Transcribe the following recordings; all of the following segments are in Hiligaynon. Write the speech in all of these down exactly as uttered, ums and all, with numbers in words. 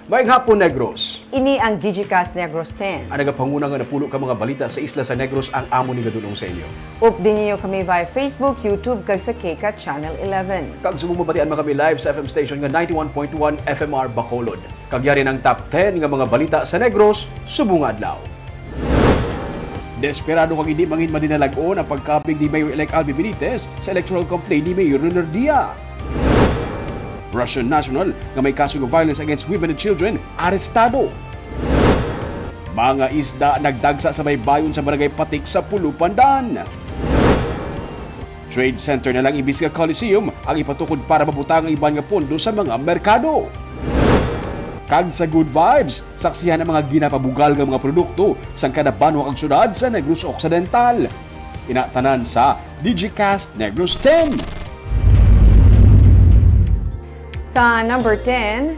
Maayong hapon, Negros. Ini ang Digicast Negros ten. Ang nagapanguna nga napulo ka mga balita sa isla sa Negros ang amo ni gadunong sa inyo. Updi ninyo kami via Facebook, YouTube, kag sa KCAT Channel eleven. Kag subong mabatian man kami live sa F M station nga ninety-one point one F M R Bacolod. Kag yari na ang top ten nga mga balita sa Negros subong nga adlaw. Desperado kag hindi mangin madinalag-on ang pagkapig ni Mayor-elect Albi Benitez sa electoral complaint ni Mayor Leonardia. Russian national nga may kaso nga violence against women and children arestado. Mga isda nagdagsa sa baybayon sa Barangay Patik sa Pulupandan. Trade Center na lang imbis nga Coliseum ang ipatukod para mabutang ang iban nga pondo sa mga merkado. Kag sa Good Vibes, saksihan ang mga ginapabugal nga mga produkto sang kada banwa kag syudad sa Negros Occidental. Ina tanan sa Digicast Negros ten. Sa number ten,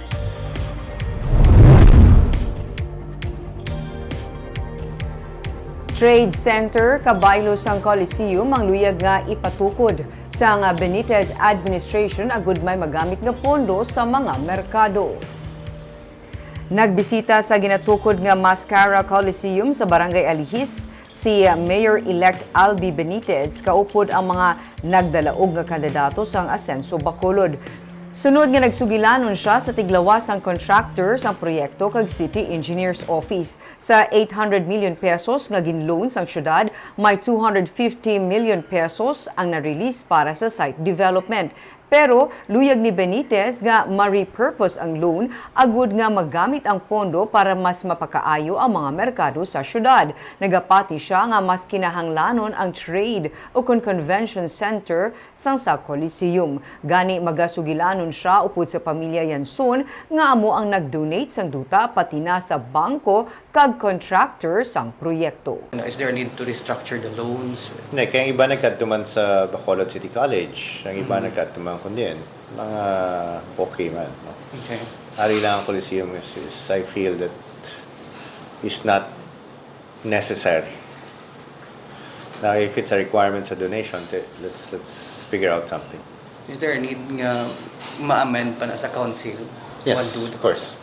Trade Center, kabaylo sang Coliseum ang luyag nga ipatukod sang Benitez administration agud may magamit nga pondo sa mga merkado. Nagbisita sa ginatukod nga Mascara Coliseum sa Barangay Alihis si Mayor-elect Albi Benitez kaupod ang mga nagdalaog nga kandidato sang Asenso Bacolod. Sunod nga nagsugilanon siya sa tiglawas sang contractor sang proyekto kag City Engineer's Office. Sa eight hundred million pesos nga gin-loan sang syudad, may two hundred fifty million pesos ang na-release para sa site development. Pero luyag ni Benitez nga ma-repurpose ang loan agud nga magamit ang pondo para mas mapakaayo ang mga merkado sa syudad. Nagapati sia nga mas kinahanglanon ang trade ukon convention center sang sa Coliseum. Gani, magasugilanon sia upod sa pamilya Yanson nga amo ang nag-donate sang duta pati na sa bangko kag contractor sang proyekto. Is there a need to restructure the loans? Hindi, kay ang iba nagkadto man sa Bacolod City College, ang iba nagkadto man kun diin. Mga okay man. No? Okay. Ari lang ang Coliseum is, is, I feel that is not necessary. Now, if it's a requirement sa donation, te- let's let's figure out something. Is there a need nga ma-amend pa na sa council? Yes, of course.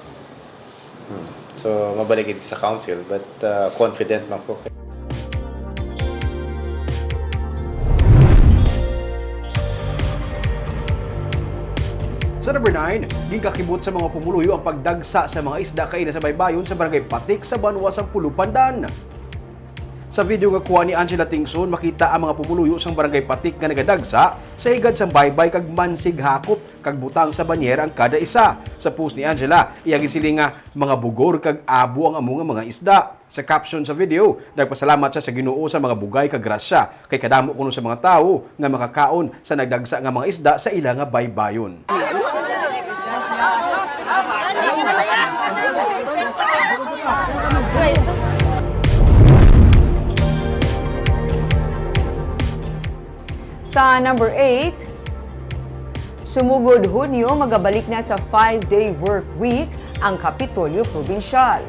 Hmm. So, mabalik gid sa council, but uh, confident man ko. Sa number nine, ginkakibot sa mga pumuluyo ang pagdagsa sa mga isda kaina sa baybayon sa Barangay Patik sa banwa sang Pulupandan. Sa video nga kuha ni Angela Tingson, makita ang mga pumuluyo sang Barangay Patik nga nagadagsa sa higad sang baybay kag mansighakop kag butang sa banyer ang kada isa. Sa post ni Angela, iya ginsiling nga mga bugor kag abo ang amo nga mga isda. Sa caption sa video, nagpasalamat sia sa Ginoo sa mga bugay kag grasya, kay kadamo kuno sa mga tawo nga makakaon sa nagdagsa nga mga isda sa ila nga baybayon. Sa number eight, sumugod Hunyo, magabalik na sa five-day work week ang Kapitolyo Probinsyal.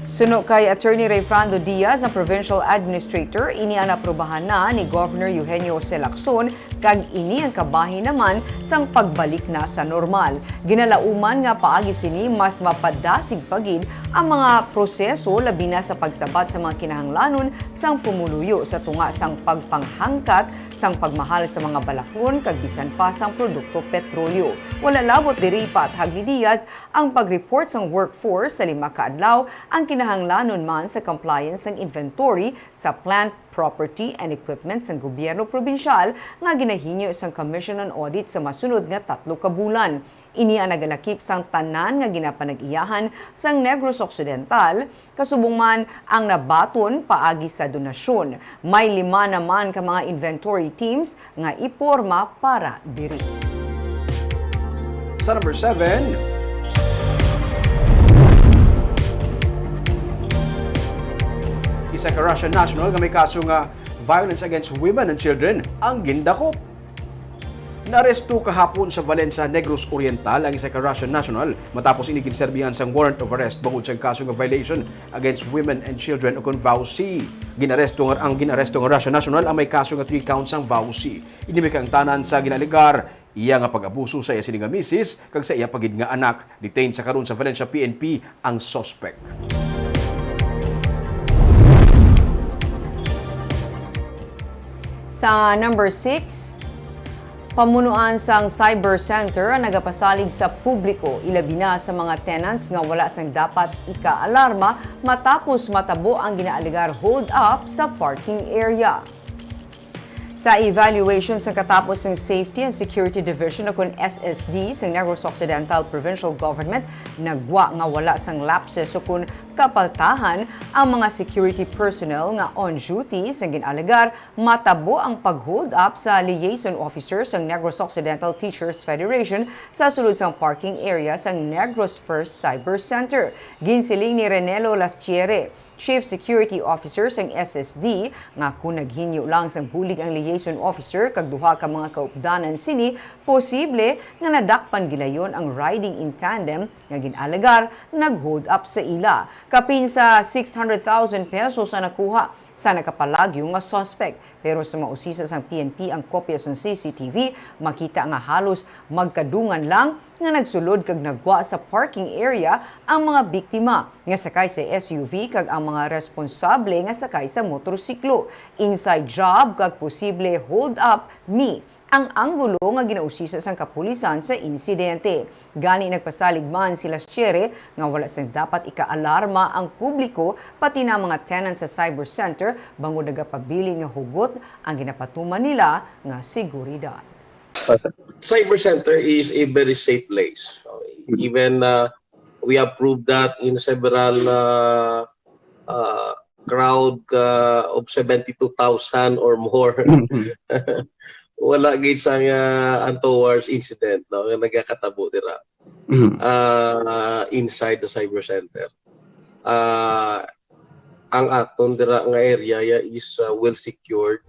Suno kay Attorney Rayfrando Diaz, ang provincial administrator, ini ang naaprubahan na ni Governor Eugenio Jose Lacson, kag ini ang kabahin naman sang pagbalik na sa normal. Ginalauman nga paagi sini, mas mapadasig pa gid ang mga proseso, labi na sa pagsabat sa mga kinahanglanon sang pumuluyo sa tunga sang pagpanghangkat sang pagmahal sa mga balaklon kag bisan pa sang produkto petrolyo. Wala labot diri, ipaathag ni Diaz, ang pag-report sang workforce sa lima ka adlaw, ang kinahanglanon man sa compliance sang inventory sa plant, property, and equipment sang gobyerno probinsyal nga ginahinyo sang Commission on Audit sa masunod nga tatlo ka bulan. Ini ang nagalakip sang tanan nga ginapanag-iyahan sang Negros Occidental, kasubong man ang nabaton paagi sa donasyon. May lima naman ka mga inventory teams nga iporma para diri. Sa number seven, isa ka Russian national nga may kaso nga violence against women and children ang gindakop. Naaresto kahapon sa Valencia, Negros Oriental ang isa ka Russian national matapos ini ginserbihan sang warrant of arrest bangod sang kaso nga violation against women and children ukon VAWC. Ginaresto nga, ang ginaresto nga Russian national ang may kaso nga three counts sang VAWC. Ini may kaangtanan sa ginaalegar Iya nga pag-abuso sa iya sini nga misis kag sa iya pa gid nga anak. Detained sa karon sa Valencia P N P ang suspect. Sa number six, pamunuan sang Cyber Center ang nagapasalig sa publiko, ilabi na sa mga tenants nga wala sang dapat ika-alarma matapos matabo ang ginaalegar hold up sa parking area. Sa evaluation sang katapos sang Safety and Security Division o kon S S D sang Negros Occidental Provincial Government, nagwa nga wala sang lapses o kon kapaltahan ang mga security personnel nga on duty sang ginaalegar matabo ang pag-hold up sa liaison officer sang Negros Occidental Teachers Federation sa sulod sang parking area sang Negros First Cyber Center. Ginsiling ni Renelo Lastiere, Chief Security Officer sang S S D, nga kon naghingyo lang sang bulig ang liaison officer kag duha ka mga kaupdanan sini, posible nga nadakpan gilayon ang riding in tandem nga gin-alegar nag-hold up sa ila. Kapin sa six hundred thousand pesos ang nakuha sa nakapalagyo nga suspect. Pero sa mausisa sang P N P ang kopya sang C C T V, makita nga halos magkadungan lang nga nagsulod kag nagwa sa parking area ang mga biktima nga sakay sa S U V kag ang mga responsable nga sakay sa motorsiklo. Inside job kag posible hold up ni ang anggulo nga ginausisa sang kapulisan sa insidente. Gani, nagpasalig man si Lastiere nga wala sang dapat ika-alarma ang publiko, pati na mga tenant sa Cyber Center, bangod nagapabilin nga hugot ang ginapatuman nila nga seguridad. Cyber Center is a very safe place. Okay. Mm. Even, uh, we have proved that in several, uh, uh, crowd, uh, of seventy-two thousand or more. Mm-hmm. Wala gid sang, uh, untoward incident, no, nga nagakatabo dira, Mm-hmm. uh, inside the Cyber Center. Uh, ang aton dira nga area ya is, uh, well secured.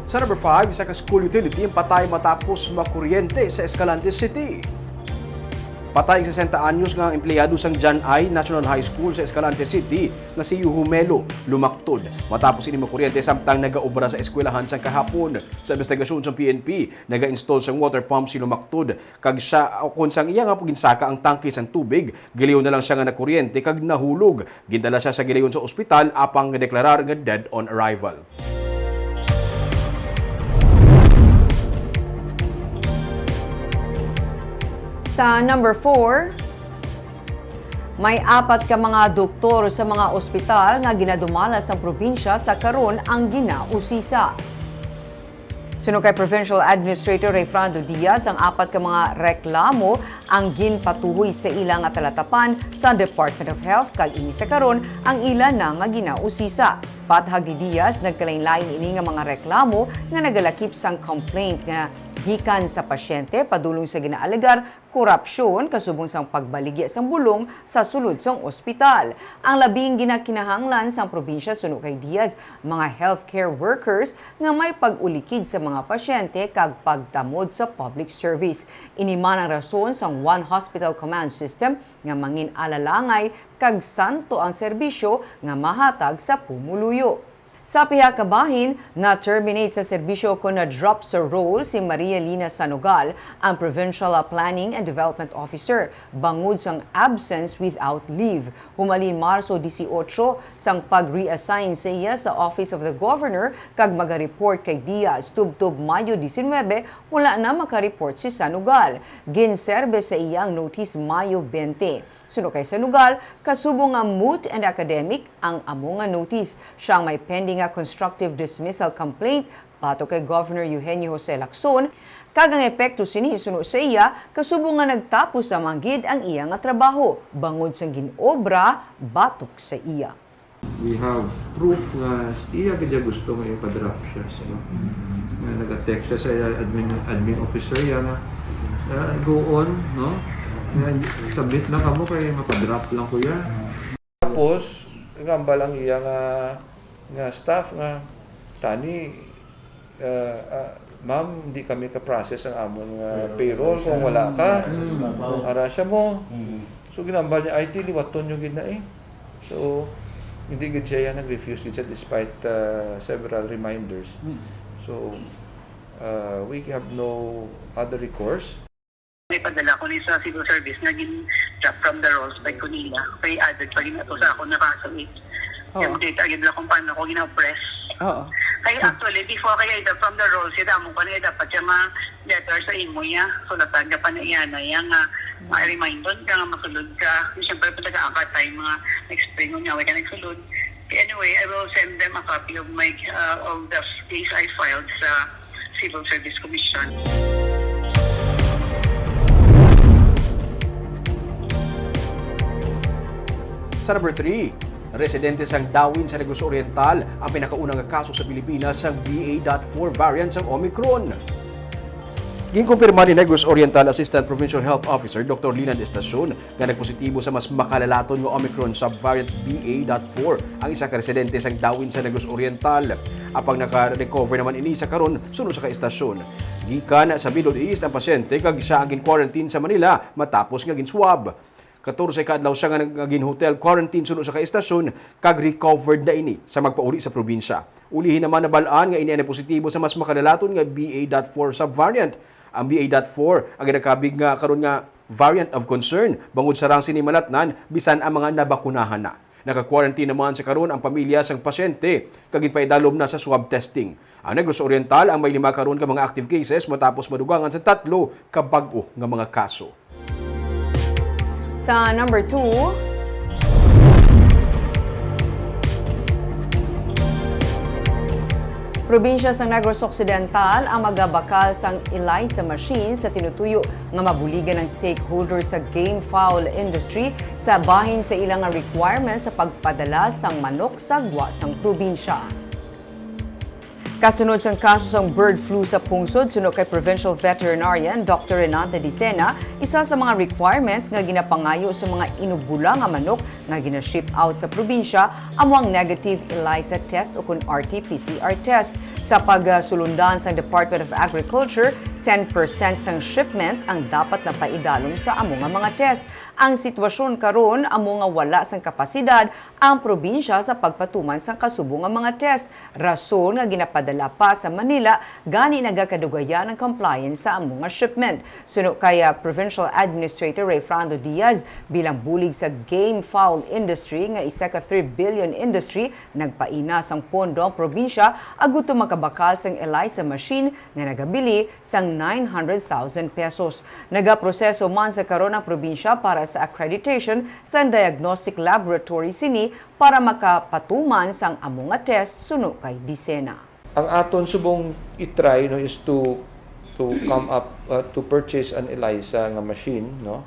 Sa number five, isa ka school utility ang patay matapos makuryente sa Escalante City. Patay ang sesenta anyos nga empleyado sang John I National High School sa Escalante City nga si Yuhumelo Lumaktod matapos ini makuryente samtang nagaobra sa eskwelahan sang kahapon. Sa investigasyon sang P N P, naga-install sang water pump si Lumaktod kag siya, o kon sang iya nga ginsaka ang tangke sang tubig, gilayon na lang siya nga nakuryente kag nahulog. Gindala siya sa gilayon sa ospital apang deklarar nga dead on arrival. Sa number four, may apat ka mga doktor sa mga ospital nga ginadumala sa probinsya sa karon ang ginausisa. Suno kay Provincial Administrator Rayfrando Diaz, ang apat ka mga reklamo ang ginpatuhoy sa ila nga talatapan sa Department of Health, kag ini sa karon ang ila na nga ginausisa. Pathag ni Diaz, nagkalainlain ini nga mga reklamo nga nagalakip sang complaint nga gikan sa pasyente padulong sa ginaalegar korapsyon kasubong sang pagbaligya sang bulong sa sulod sang ospital. Ang labing ginakinahanglan sang probinsya, suno kay Diaz, mga healthcare workers nga may pag-ulikid sa mga pasyente kag pagtamod sa public service. Ini man ang rason sang One Hospital Command System nga mangin-alalangay kag santo ang serbisyo nga mahatag sa pumuluyo. Sa pihak ka bahin, na-terminate sa serbisyo kon na-drop sa role si Maria Lina Sanugal, ang Provincial Planning and Development Officer, bangod sang absence without leave. Humalin Marso dieciocho, sang pag-reassign sa iya sa Office of the Governor kag maga-report kay Diaz, tubtob Mayo diecinuebe, wala na maka-report si Sanugal. Ginserbe sa iya ang notice Mayo twenty. Suno kay Sanugal, kasubong nga moot and academic ang amo nga notice. Siya ang may pending nga constructive dismissal complaint batok kay Governor Eugenio Jose Lacson, kag ang epekto sini suno sa iya, kasubong nga nagtapos lamang gid ang iya nga trabaho bangod sang gin-obra batok sa iya. We have proof nga iya gid niya gusto nga ipa-drop siya, no? Nga nag-text siya sa admin, admin officer niya nga, ah, go on, no? Nga, submit na kamo kay mapa-drop lang ko iya. Tapos, nag-ambal ang iya nga, nga staff nga, "Tani, ah, ah, ma'am, hindi kami ka-process ang amon nga payroll kung wala ka." Mm. Ara siya mo. Mm. So, gin-ambal niya, "Ay, ti, liwaton niyo gid na eh." So, Hindi gid siya yan, nag-refuse gid siya despite, uh, several reminders. So, uh, we have no other recourse. May padala ko ni sa civil service nga gin-drop from the rolls by ko nila. Kay added pa gid ato sa ako na kaso eh. Oo. Yung data gid lang kung paano ko gina-oppress. Oo. Kay actually, before kaya i-drop from the rolls, siya damo pa niya dapat siya ma-letter sa imo niya. Sulatan ka pa na iya na iya nga ma-remind ka nga masulod ka. Siyempre, pag nag-aangkat tayo mga explain mo niya, wala ka nagsulod. Anyway, I will send them a copy of my, uh, of the case I filed sa Civil Service Commission. Sa number three, residente sang Dawin sa Negros Oriental ang pinakauna nga kaso sa Pilipinas sang B A dot four variant sang Omicron. Ginkumpirma ni Negros Oriental Assistant Provincial Health Officer Doktor Linan Estacion nga nagpositibo sa mas makalalaton nga Omicron subvariant B A dot four ang isa ka residente sang Dawin sa Negros Oriental. Apang naka-recover naman ini sa karon, suno sa kaestasyon. Gikan sa Middle East ang pasyente kag siya ang gin-quarantine sa Manila matapos nga gin-swab. Katorse ka adlaw siya nga nag-, nga gin-hotel quarantine suno sa kaestasyon kag recovered na ini sa magpauli sa probinsya. Ulihi naman nabal-an nga ini ang positibo sa mas makalalaton nga B A dot four subvariant. Ang B A dot four ang ginakabig nga karon nga variant of concern, bangod sarang sini malatnan bisan ang mga nabakunahan na. Naka-quarantine naman sa karon ang pamilya sang pasyente kag ginpaidalom na sa swab testing. Ang Negros Oriental ang may lima karon ka mga active cases matapos madugangan sa tatlo ka bag-o nga mga kaso. Sa number two, Probinsya sang Negros Occidental ang magabakal sang ELISA machine sa tinutuyo nga mabuligan ang stakeholders sa game fowl industry sa bahin sa ila nga requirements sa pagpadala sang manok sa gwa sang probinsya. Kasunod sang kaso sang bird flu sa pungsod, suno kay Provincial Veterinarian Doctor Renante Dicena, isa sa mga requirements nga ginapangayo sa mga inubula nga manok nga gina-ship out sa probinsya amo ang negative ELISA test ukon R T P C R test. Sa pagsulundan sang Department of Agriculture, ten percent sang shipment ang dapat napaidalom sa amo nga mga test. Ang sitwasyon karon amo nga wala sang kapasidad ang probinsya sa pagpatuman sang kasubo nga mga test, rason nga ginapadala pa sa Manila, gani nagakadugayan ang compliance sa amo nga shipment. Suno kay, ah, Provincial Administrator Rayfrando Diaz, bilang bulig sa game fowl industry nga isa ka three billion industry, nagpaina sang pondo ang probinsya agud to makabakal sang ELISA machine nga nagabili sang nine hundred thousand pesos. Nagaproseso man sa karon ang probinsya para sa accreditation sang diagnostic laboratory sini para makapatuman sang amo nga test, suno kay Dicena. Ang aton subong i-try, no, is to to come up, uh, to purchase an ELISA nga machine, no,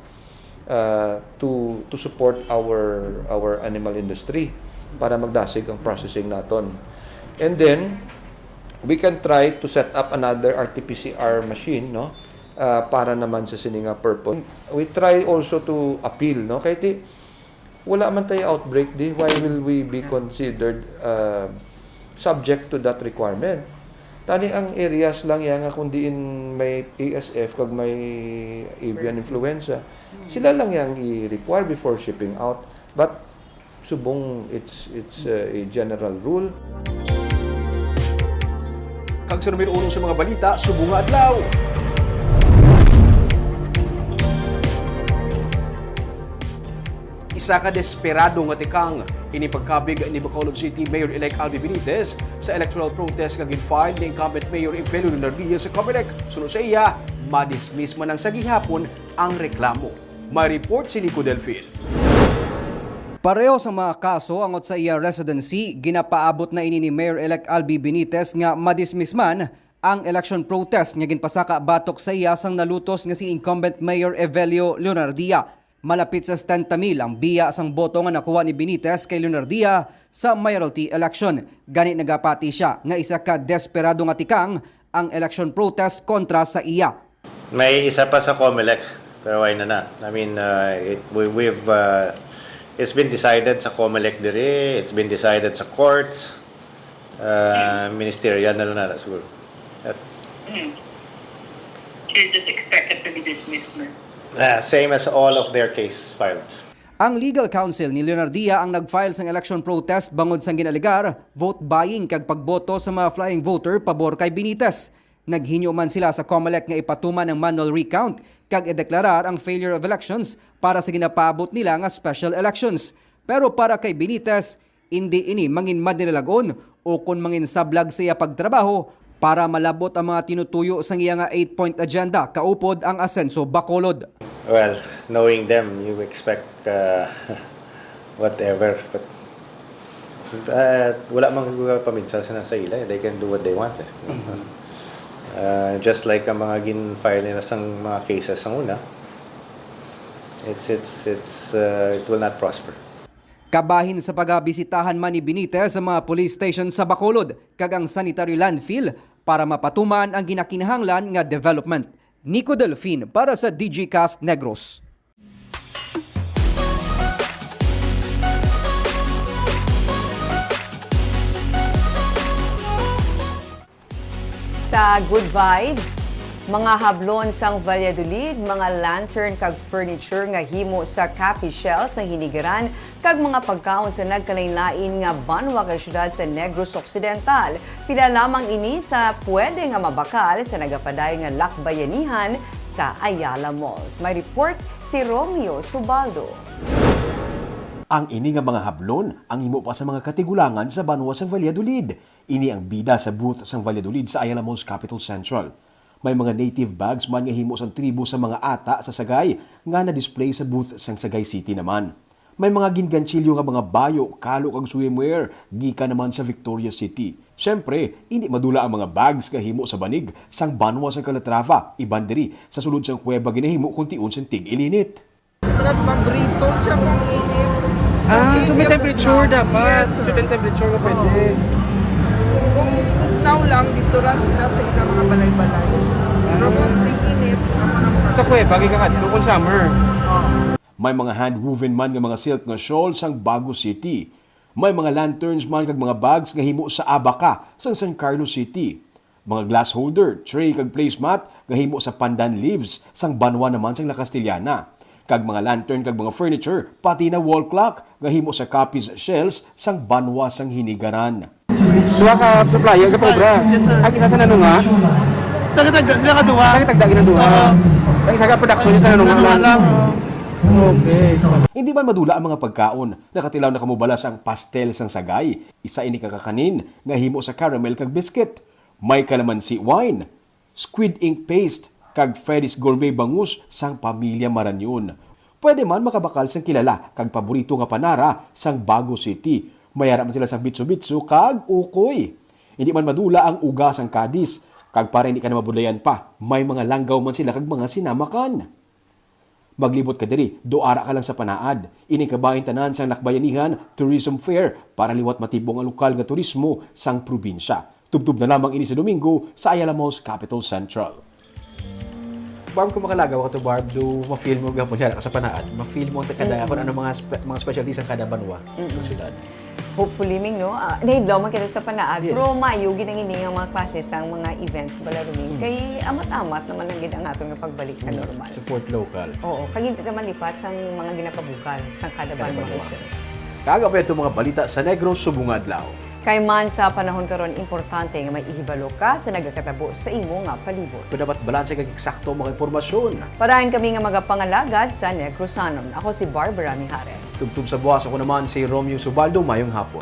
uh, to to support our our animal industry para magdasig ang processing naton. And then we can try to set up another R T P C R machine, no, uh, para naman sa sini nga purpose. We try also to appeal, no, kay ti wala man tayo outbreak di, why will we be considered, uh, subject to that requirement? Tani ang areas lang yan nga kung diin may A S F kag may avian influenza, sila lang yang i-require before shipping out. But subong it's it's, uh, a general rule. Kag sa numero uno sa mga balita, subong nga adlaw. Isa ka desperado nga tikang ini pagkabig ni Bacolod City Mayor-elect Albi Benitez sa electoral protest nga gin-file ni incumbent Mayor Evelio Lunardia sa Comelec. Suno sa iya, madismiss man lang sa gihapon ang reklamo. May report si Nico Delfin. Pareho sa mga kaso angot sa iya residency, ginapaabot na ini ni Mayor-elect Albi Benitez nga madismiss man ang election protest nga ginpasaka batok sa iya sang nalutos nga si incumbent Mayor Evelio Leonardia. Malapit sa setenta mil ang biya sang boto nga nakuha ni Benitez kay Leonardia sa mayoralty election. Gani nagapati siya nga isa ka desperado nga tikang ang election protest kontra sa iya. May isa pa sa Comelec, pero why na na? I mean, uh, it, we, we've, uh, it's been decided sa Comelec diri, it's been decided sa courts, uh, ministerial na lang na siguro. At, Mm. You're just expected to be dismissed na. Uh, same as all of their cases filed. Ang legal counsel ni Leonardia ang nag-file sang election protest bangod sang gin-alegar vote buying kag pagboto sa mga flying voter pabor kay Benitez. Naghinyo man sila sa Comelec nga ipatuman ang manual recount kag ideklarar ang failure of elections para sa ginapaabot nila nga special elections. Pero para kay Benitez, indi ini mangin madinalag-on ukon mangin sablag sa iya pagtrabaho para malab-ot ang mga tinutuyo sang iya nga eight-point agenda kaupod ang Asenso Bacolod. Well, knowing them, you expect uh, whatever. But uh, wala man ko paminsa sa nasa ila. They can do what they want. Eh. Uh, just like ang mga gin-file nila sang mga cases sa una, it's it's it's uh, it will not prosper. Kabahin sa pagabisitahan man ni Benitez sa mga police station sa Bacolod kag ang sanitary landfill para mapatuman ang ginakinahanglan nga development. Nico Delfin para sa Digicast Negros. Sa Good Vibes, mga hablon sang Valladolid, mga lantern kag furniture nga himo sa copy shells nga hinigaran, kag mga pagkaon sa nagkalainlain nga banwa kag syudad sa Negros Occidental. Pila lamang ini sa pwede nga mabakal sa nagapadayon nga lakbayanihan sa Ayala Malls. May report si Romeo Subaldo. Ang ini nga mga hablon ang himo pa sa mga katigulangan sa banwa sang Valladolid. Ini ang bida sa booth sang Valladolid sa Ayala Malls Capitol Central. May mga native bags man nga himo sang tribo sa mga ata sa Sagay nga na-display sa booth sang Sagay City naman. May mga ginganchilyo nga mga bayo, kalo kag swimwear gikan naman sa Victoria City. Siyempre, indi madula ang mga bags nga himo sa banig sang banwa sang Calatrava, iban diri sa sulod sang kuweba ginahimo kon tion sang tig-ilinit. Dapat mag-breathe siya kung init. Ah, so may temperature dapat. Certain temperature nga pwede. Kung bugnaw lang, dito lang sila sa ilang mga balay-balay. Pero kung tig-init, ang mga mga... Sa kuweba, kay kakadto kung summer. May mga hand-woven man nga mga silk nga shawl sang Bago City. May mga lanterns man kag mga bags nga himo sa abaka sang San Carlos City. Mga glass holder, tray kag placemat nga himo sa pandan leaves sang banwa naman sang La Castellana. Kag mga lantern kag mga furniture, pati na wall clock nga himo sa Capiz shells sang banwa sang Hinigaran. Duha ka supplier sa Cobra. Ang isa sa Nanunga. Tagatagda sila ka duha. Ang tagda ginang duha. Ang isa ka production sa Nanunga lang. Okay. Hindi man madula ang mga pagkaon, nakatilaw na kamo bala sang pastel sang Sagay. Isa ini ka kakanin nga himo sa caramel kag biscuit. May calamansi wine, squid ink paste, kag Freddy's Gourmet bangus sang pamilya Marañon. Pwede man makabakal sang kilala kag paborito nga panara sang Bago City. May ara man sila sang bitso-bitso kag ukoy. Hindi man madula ang uga sang Cadiz, kag para hindi ka na mabudlayan pa, may mga langgaw man sila kag mga sinamakan. Maglibot ka diri, do ara ka lang sa Panaad. Ini kabahin tanan sang Lakbayanihan Tourism Fair para liwat matibong ang lokal nga turismo sang probinsya. Tubtob na lamang ini sa Domingo sa Ayala Malls, Capitol Central. Barb, kung makalagaw ka to, Barb, do ma-feel mo gapon yara ka sa Panaad. Ma-feel mo ang kada kung ano mga spe- mga specialties ang kada banwa, mm syudad. Hopefully, Ming, no? Ah, nahidlaw man kita sa Panaad. Yes. Pero maayo gid ang ini nga mga klase sang mga events, bala, Roming. Mm. Kay amat-amat naman lang gid ang aton nga pagbalik sa mm, normal. Support local. Oo, kag hindi naman lipat sang mga ginapabugal sang kada banwa. Kada banwa. Kag amo ito mga balita sa Negros subong nga adlaw. Kay man sa panahon karon, importante nga may ihibalo ka sa nagakatabo sa imo nga palibot. Kung dapat balanse kag eksakto ang mga impormasyon. Padayon kami nga magapangalagad sa Negrosanon. Ako si Barbara Mijares. Tubtob sa buwas, ako naman si Romeo Subaldo. Mayong hapon.